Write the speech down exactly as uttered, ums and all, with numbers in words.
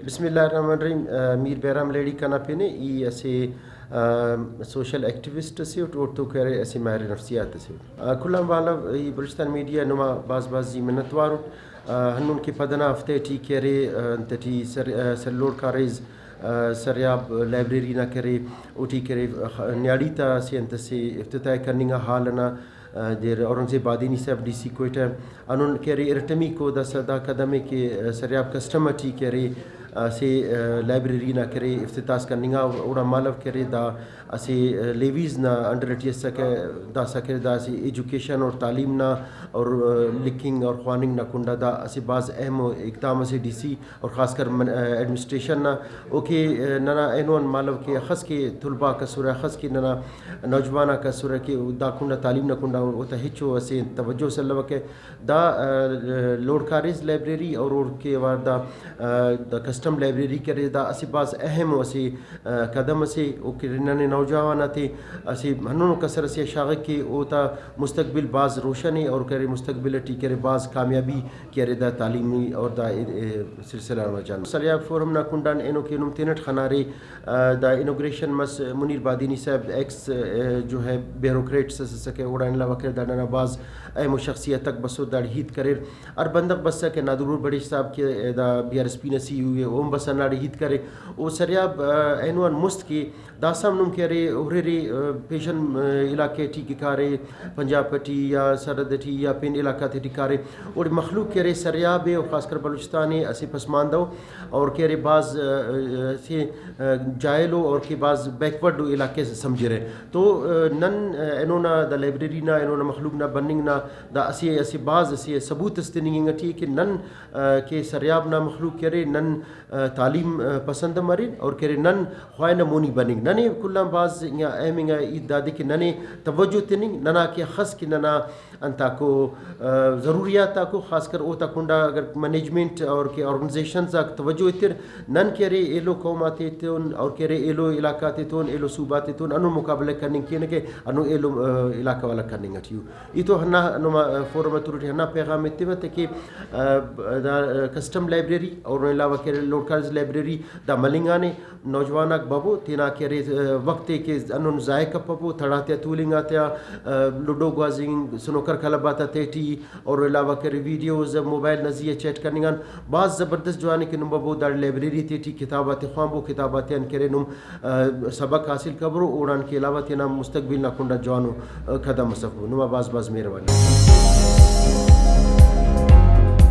بسم اللہ الرحمن الرحیم۔ آ، میر بہرام لہڑی کنا پن ءِ، ای اسہ، آ، سوشل ایکٹیوسٹ اسے اٹ، اوڑتون کہ ارے اسہ ماہر نفسیات اسے اٹ۔ آ، کل آن بھالا ای بلوچستان میڈیا نما بھاز بھاز زی منت وار اٹ۔ آ، ہندن کہ پدنا ہفتہ ٹی کہ ارے، آ، انت ٹی سر-، آ، سر لوڑ کاریز، آ، سریاب لائبریری نا کہ ارے، اوٹی کہ ارے، خ-، نیاڑی تا اسہ انت اسے افتتاح کننگ آ ہال ئنا، آ، دیر اورنگزیب بادینی صاحب ڈی سی کوئٹہ ہندن کہ ارے ارٹمیکو داسہ دا قدم ءِ کہ، آ، سریاب کسٹم ٹی کہ ارے، اسہ، آ، لائبریری نا کہ ارے افتتاح اس کننگا۔ اوڑان مالو کہ ارے دا اسہ، آ، لیویز نا انڈر ٹی اسکہ، داسہ کہ ارے دا اسہ ایجوکیشن اور تعلیم نا اور، آ، لکھنگ اور خواننگ نا کنڈا دا اسہ بھاز اہم ءُ اقدام اسے ڈی سی اور خاص کر من-، آ، ایڈمنسٹریشن نا۔ اوکہ، آ، ننا اینو آن مالو کہ اخس کہ طلبہ آک اسرہ، اخس کہ ننا نوجوان آک اسرہ کہ دا کنڈا تعلیم نا کنڈا اوتا ہچو اسہ توجہ اس الوکہ۔ دا، آ، لوڑ کاریز لائبریری اور اوڑکے اوار دا، آ، دا کسٹم لائبریری کہ ارے دا اسہ بھاز اہم ءُ اسہ، آ، قدم اسے۔ او کہ ننے نوجوان آتے اسہ ہندنو کسر اسے آ شاغک کہ اوتا مستقبل بھاز روشن ءِ اور کہ ارے مستقبل ٹی کہ ارے بھاز کامیابی کہ ارے دا تعلیمی اور دا، اے، اے، سلسلہ نا وجہ غان۔ سریاب فورم نا کنڈان اینو کہ نم تینٹ خنارے، آ، دا انوگریشن مس، منیر بادینی صاحب ایکس، آ، جو ہے بیوروکریٹس اس اسکہ، اوڑان علاوہ کہ دا ننا بھاز اہم ءُ شخصیت آک بسر داڑے ہیت کریر۔ ہر بندغ بسکہ، نادرور بڑیچ صاحب کہ دا بی آر ایس پی نا سی ای او ءِ، اوہم بس ہنداڑے ہیت کرے۔ او سریاب، آ، اینو آن مست کہ داسہ ہم نم کہ ارے ہُررے، آ، پیشن، آ، علاقہ ٹی کہ کارے، پنجاب ٹی یا سرحد ٹی یا پین علاقہ تیٹی کارے، اوڑے مخلوق کہ ارے سریاب ءِ اور خاص کر بلوچستان ءِ اسہ پسماندہ ءُ اور کہ ارے بھاز، آ، آ، اسہ، آ، جاہل ءُ اور کہ بھاز بیکورڈ علاقہ سے سمجھرہ۔ تو، آ، نن، آ، اینو نا دا لائبریری نا، اینو نا مخلوق نا بننگ نا دا اسہ، اسہ بھاز اسہ ثبوت اس تننگ انگ ٹی ءِ کہ نن، آ، کہ سریاب نا مخلوق کہ ارے نن آ، تعلیم، آ، پسند ہم ارین اور کہ ارے نن خواہنہ مونی بننگ۔ ننے کل آن بھاز انگا اہم انگا ہیت دادے کہ ننے توجہ تننگ، ننا کہ اخس کہ ننا انتاکو، آ، ضروریات آکو، خاص کر اوتا کنڈا اگر مینجمنٹ اور کہ آرگنائزیشنز آک توجہ ایتر، نن کہ ارے ایلو قوم آتیتون اور کہ ارے ایلو علاقہ آتیتون، ایلو صوبہ آتیتون ہندن مقابلہ کننگ کینہ کہ ہندن ایلو، آ، علاقہ والا کننگ ٹی ءُ۔ ای تو ہندا نما فورم ءِ تھرو ٹی ہندا پیغام ایتیوہ تے کہ، آ، دا، آ، کسٹم لائبریری اور علاوہ کہ لوڈ کاریز لائبریری دا ملنگانے۔ نوجوان آک ببو تینا کہ ارے، آ، وخت ءِ کہ ہندن ضائع کپبو، تڑ آتیا تولنگ آتیا، آ، لوڈو گوازنگ، سنوکر کلب آتا تیٹی اور علاوہ کہ ارے ویڈیوز، موبائل نا زی آ چیٹ کننگ آن بھاز زبردست جوان ءِ کہ نم ببو داڑے لائبریری تیٹی کتاب آتے خوانبو، کتاب آتیان کہ ارے نم آ، سبق حاصل کبرو، اوڑان کہ علاوہ تینا مستقبل نا کنڈا جوانو، آ، قدم اس اف۔ نما بھاز بھاز مہربانی۔